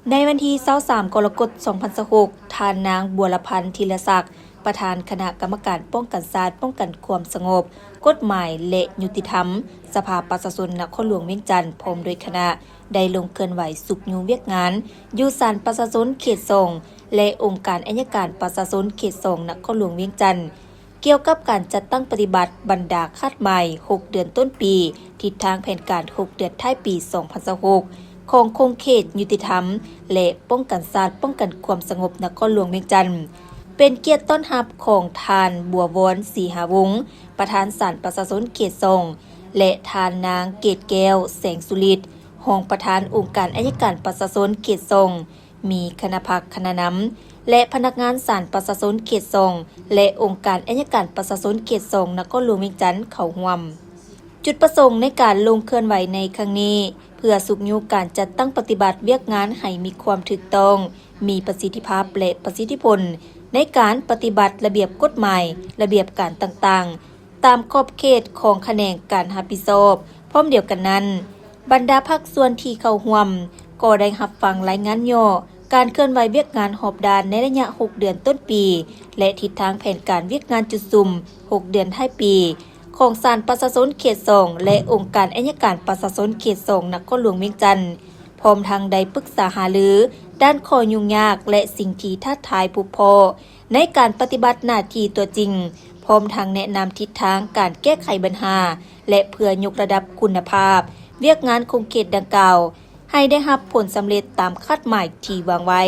ໃນວັນທີຊາວສາມ ກໍລະກົດ ສອງພັນຊາວຫົກ ທ່ານນາງ ບົວລະພັນ ທີລະສັກ ປະທານຄະນະກຳມະການປ້ອງກັນຊາດ, ປ້ອງກັນຄວາມສະຫງົບ, ກົດໝາຍ ແລະ ຍຸຕິທຳ ສະພາປະຊາຊົນນະຄອນຫຼວງວຽງຈັນ ພ້ອມດ້ວຍຄະນະ ໄດ້ລົງເຄື່ອນໄຫວຊຸກຍູ້ວຽກງານ ຢູ່ສານປະຊາຊົນເຂດສອງ ແລະ ອົງການໄອຍະການປະຊາຊົນເຂດສອງ ນະຄອນຫຼວງວຽງຈັນ ກ່ຽວກັບການຈັດຕັ້ງປະຕິບັດບັນດາຄາດໝາຍຫົກເດືອນຕົ້ນປີ, ທິດທາງແຜນການຫົກເດືອນທ້າຍປີ ສອງພັນຊາວຫົກ ຂອງຂົງເຂດຍຸຕິທຳ ແລະ ປ້ອງກັນຊາດ, ປ້ອງກັນຄວາມສະຫງົບນະຄອນຫຼວງວຽງຈັນ, ເປັນກຽດຕ້ອນຮັບຂອງທ່ານ ບົວວອນ ສີຫາວົງ ປະທານສານປະຊາຊົນເຂດສອງ ແລະ ທ່ານນາງ ເກດແກ້ວ ແສງສຸລິດ ຮອງປະທານອົງການໄອຍະການປະຊາຊົນເຂດສອງ, ມີຄະນະພັກຄະນະນຳ ແລະ ພະນັກງານສານປະຊາຊົນເຂດສອງ ແລະ ອົງການໄອຍະການປະຊາຊົນເຂດສອງ ນະຄອນຫຼວງວຽງຈັນ ເຂົ້າຮ່ວມ. ຈຸດປະສົງໃນການລົງເຄື່ອນໄຫວໃນຄັ້ງນີ້ ເພື່ອຊຸກຍູ້ການຈັດຕັ້ງປະຕິບັດວຽກງານໃຫ້ມີຄວາມຖືກຕ້ອງ, ມີປະສິດທິພາບ ແລະ ປະສິດທິຜົນ ໃນການປະຕິບັດລະບຽບກົດໝາຍ, ລະບຽບການຕ່າງໆ ຕາມຂອບເຂດຂອງຂະແໜງການຮັບຜິດຊອບ. ພ້ອມດຽວກັນນັ້ນ, ບັນດາພາກສ່ວນທີ່ເຂົ້າຮ່ວມ ກໍໄດ້ຮັບຟັງລາຍງານຫຍໍ້ການເຄື່ອນໄຫວວຽກງານຮອບດ້ານໃນໄລຍະຫົກເດືອນຕົ້ນປີ ແລະ ທິດທາງແຜນການວຽກງານຈຸດສຸມຫົກເດືອນທ້າຍປີ ຂອງສານປະຊາຊົນເຂດສອງ ແລະ ອົງການໄອຍະການປະຊາຊົນເຂດສອງ ນະຄອນຫຼວງວຽງຈັນ, ພ້ອມທັງໄດ້ປຶກສາຫາລືດ້ານຂໍ້ຫຍຸ້ງຍາກ ແລະ ສິ່ງທີ່ທ້າທາຍພົບພໍ້ ໃນການປະຕິບັດໜ້າທີ່ຕົວຈິງ, ພ້ອມທັງແນະນຳທິດທາງການແກ້ໄຂບັນຫາ ແລະ ເພື່ອຍົກລະດັບຄຸນນະພາບວຽກງານຂົງເຂດດັ່ງກ່າວ ໃຫ້ໄດ້ຮັບຜົນສຳເລັດຕາມຄາດໝາຍທີ່ວາງໄວ້.